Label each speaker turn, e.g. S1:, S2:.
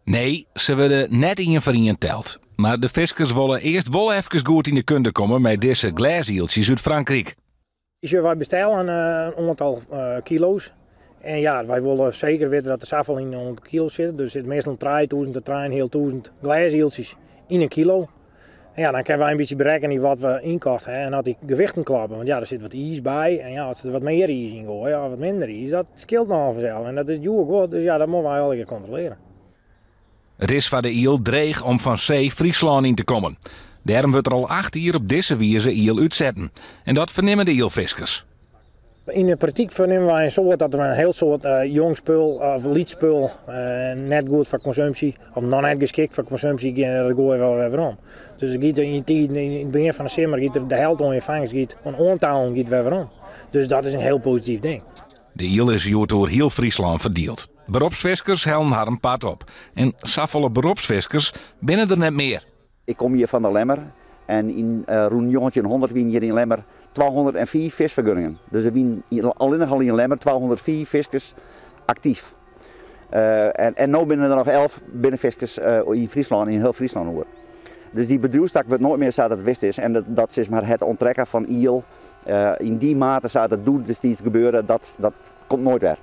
S1: Nee, se wurde net ien foar ien teld. Mar de fiskers wolle earst wol efkes goed yn de kunde komme mei dizze glêsieltsjes út Frankryk.
S2: Wy bestelle in oantal kilo's. En ja, wy wolle seker witte dat der safolle yn in kilo sit. Dus der sit meastal 3000 tot 3500 glêsieltsjes yn in kilo. En ja, dan kinne wy in bytsje berekkenje wat we ynkocht ha en oft dy gewichten kloppe. Want ja, der sit wat iis by en ja, as der wat mear iis yn goaie of wat minder iis, dat skeelt nochal fansels. En dat is djoer guod, dus ja, dat moatte wy allegear kontrolearje.
S1: It is foar de iel dreech om fan see Fryslân yn te kommen. Dêrom wurdt der al 8 jier op dizze wize iel útsetten. En dat fernimme de ielfiskers.
S2: Yn de praktyk fernimme wy in soad dat der in hiel soad jong spul of lyts spul net goed foar konsumpsje of noch net geskikt foar konsumpsje gean, dat goaie we wer werom. Dus it giet yn tiden, yn it begjin fan de simmer giet der de helte oan je fangst giet, oan oantallen giet wer werom. Dus dat is in hiel posityf ding.
S1: De iel is hjoed oer hiel Fryslân ferdield. Beropsfiskers hellen harren part op. En safolle beropsfiskers binne der net mear.
S3: Ik kom hjir fan de Lemmer en yn rûn 1900 wienen hjir yn Lemmer 205 fiskfergunningen. Dus der wienen allinnich al yn Lemmer 205 fiskers aktyf. En no binne der noch 11 binnenfiskers yn Fryslân, yn hiel Fryslân oer. Dus dy bedriuwstak wurdt noait mear sa't it west is en dat sis mar het oantrekken fan iel yn dy mate sa't it doe destiids gebeurde, dat komt noait wer.